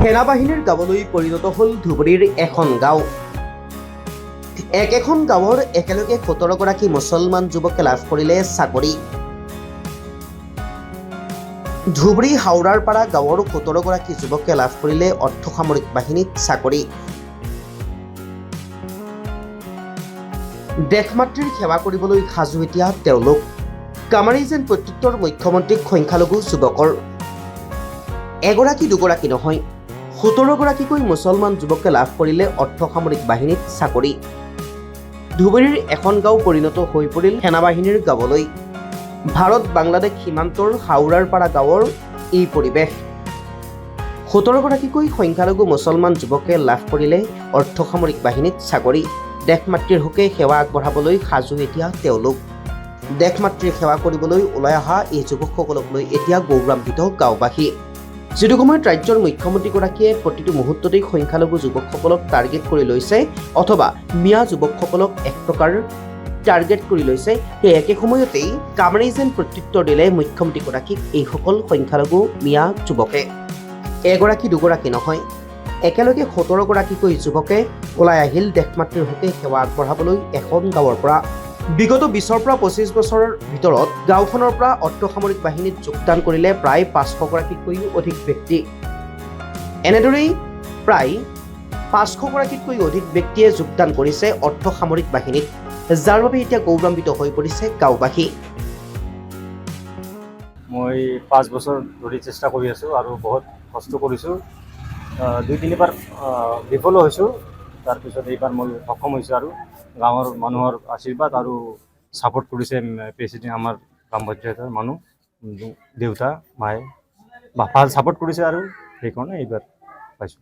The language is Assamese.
সেনাবাহিনীৰ গাঁৱলৈ পৰিণত হ'ল ধুবুৰীৰ এখন গাঁও। একেখন গাঁৱৰ একেলগে 17গৰাকী মুছলমান যুৱকে লাভ কৰিলে চাকৰি। ধুবুৰী হাওৰাৰপাৰা গাঁৱৰ 17গৰাকী যুৱকে লাভ কৰিলে অৰ্ধসামৰিক বাহিনীত চাকৰি। দেশমাতৃৰ সেৱা কৰিবলৈ সাজু এতিয়া তেওঁলোক। কামাৰী যেন প্ৰত্যুত্তৰ মুখ্যমন্ত্ৰীক সংখ্যালঘু যুৱকৰ। এগৰাকী দুগৰাকী নহয়, 17গৰাকীকৈ মুছলমান যুৱকে লাভ কৰিলে অৰ্ধসামৰিক বাহিনীত চাকৰি। ধুবুৰীৰ এখন গাঁও পৰিণত হৈ পৰিল সেনাবাহিনীৰ গাঁৱলৈ। ভাৰত বাংলাদেশ সীমান্তৰ হাওৰাৰপাৰা গাঁৱৰ এই পৰিৱেশ। 17গৰাকীকৈ সংখ্যালঘু মুছলমান যুৱকে লাভ কৰিলে অৰ্ধসামৰিক বাহিনীত চাকৰি। দেশমাতৃৰ হকে সেৱা আগবঢ়াবলৈ সাজু এতিয়া তেওঁলোক। দেশমাতৃৰ সেৱা কৰিবলৈ ওলাই অহা এই যুৱকসকলক লৈ এতিয়া গৌৰৱান্বিত গাঁওবাসী। যিটো সময়ত ৰাজ্যৰ মুখ্যমন্ত্ৰীগৰাকীয়ে প্ৰতিটো মুহূৰ্ততেই সংখ্যালঘু যুৱকসকলক টাৰ্গেট কৰি লৈছে অথবা মিয়া যুৱকসকলক এক প্ৰকাৰ টাৰ্গেট কৰি লৈছে, সেই একে সময়তেই কামৰেই যেন প্ৰত্যুত্তৰ দিলে মুখ্যমন্ত্ৰীগৰাকীক এইসকল সংখ্যালঘু মিয়া যুৱকে। এগৰাকী দুগৰাকী নহয়, একেলগে 17গৰাকীকৈ যুৱকে ওলাই আহিল দেশমাতৃৰ হকে সেৱা আগবঢ়াবলৈ এখন গাঁৱৰ পৰা। বিগত 20ৰ পৰা 25 বছৰৰ ভিতৰত গাঁওখনৰ পৰা অৰ্ধসামৰিক বাহিনীত যোগদান কৰিলে প্ৰায় 500গৰাকীতকৈও অধিক ব্যক্তি। এনেদৰেই প্ৰায় 500গৰাকীতকৈ অধিক ব্যক্তিয়ে যোগদান কৰিছে অৰ্ধসামৰিক বাহিনীত, যাৰ বাবে এতিয়া গৌৰৱান্বিত হৈ পৰিছে গাঁওবাসী। মই 5 বছৰ ধৰি চেষ্টা কৰি আছোঁ আৰু বহুত কষ্ট কৰিছোঁ। দুই তিনিবাৰ বিফলো হৈছোঁ। তাৰপিছত এইবাৰ মই সক্ষম হৈছোঁ আৰু গাঁৱৰ মানুহৰ আশীৰ্বাদ আৰু ছাপোৰ্ট কৰিছে প্ৰেচিডেণ্ট, আমাৰ গ্ৰাম পঞ্চায়তৰ মানুহ, দেউতা, মায়ে বা ভাল ছাপোৰ্ট কৰিছে আৰু সেইকাৰণে এইবাৰ পাইছোঁ।